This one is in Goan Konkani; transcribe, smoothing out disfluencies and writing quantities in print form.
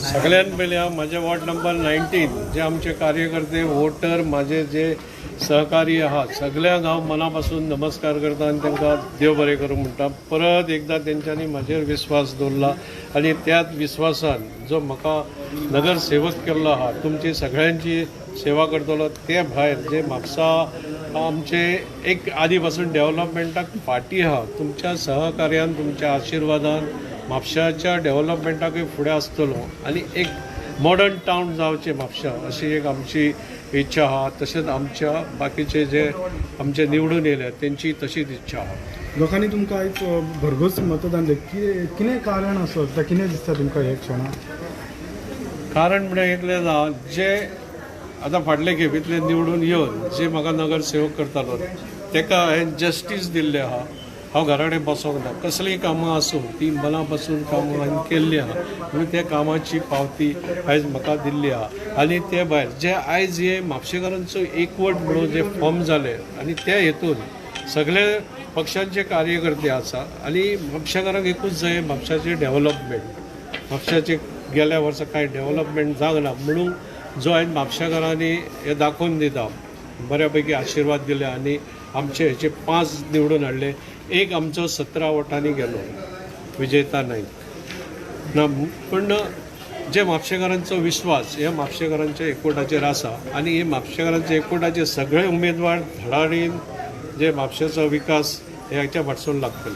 सगळ्यात पयलीं हांव म्हजे वॉर्ड नंबर 19 जे आमचे कार्यकर्ते वोटर माझे जे सहकारी आहात सगळ्यांक हांव मना पासून नमस्कार करता आनी तांकां देव बरें करूं म्हणटा. परत एकदां तेंच्यांनी म्हाजेर विस्वास दवरला आनी त्याच विस्वासान जो म्हाका नगरसेवक केल्लो आहा तुमची सगळ्यांची सेवा करतलो. ते भायर जे म्हापसा आमचे एक आदी पासून डेव्हलपमेंटाक फाटीं आहा, तुमच्या सहकार्यान तुमच्या आशिर्वादान म्हापशाच्या डेव्हलपमेंटाकूय फुडें आसतलो आनी एक मॉडर्न टावन जावचें म्हापशा अशी एक आमची इच्छा आहा. तशेंच आमच्या बाकीचे जे आमचे निवडून येयले तेंची तशीच इच्छा आहा. लोकांनी तुमकां आयज भरघोस मतदान दिलें, कितें कारण आसत, कितें दिसता तुमकां हे क्षणाक? कारण म्हळ्यार इतलें जाता जे आतां फाटले खेपेंतले निवडून येवन जे म्हाका नगरसेवक करतालो तेका हांवें जस्टीस दिल्लें आहा. हांव घरा कडेन बसोंक ना, कसलीय कामां आसूं ती मना पासून कामां हांवें केल्लीं आहा म्हणून त्या कामाची पावती आयज म्हाका दिल्ली आहा. आनी ते भायर जे आयज हे म्हापशेकारांचो एकवट म्हणून जे फॉर्म जाले आनी त्या हेतून सगळे पक्षांचे कार्यकर्ते आसा आनी म्हापशेकारांक एकूच जाय म्हापशाचें डेव्हलपमेंट. म्हापशाचे गेल्या वर्सा कांय डेव्हलपमेंट जावंक ना म्हणून जो आयज म्हापशेकारांनी हे दाखोवन दिता बऱ्या पैकी आशिर्वाद दिले आनी आमचे हेचे 5 निवडून हाडले. एक आमचो 17 वटांनी गेलो विजेता नायक ना, पूण जे म्हापशेकारांचो विश्वास हे म्हापशेकारांच्या एकवटाचेर आसा आनी हे म्हापशेकारांच्या एकवटाचे सगळे उमेदवार धडाडीन जे म्हापशेचो विकास ह्याच्या फाटसून लागतले.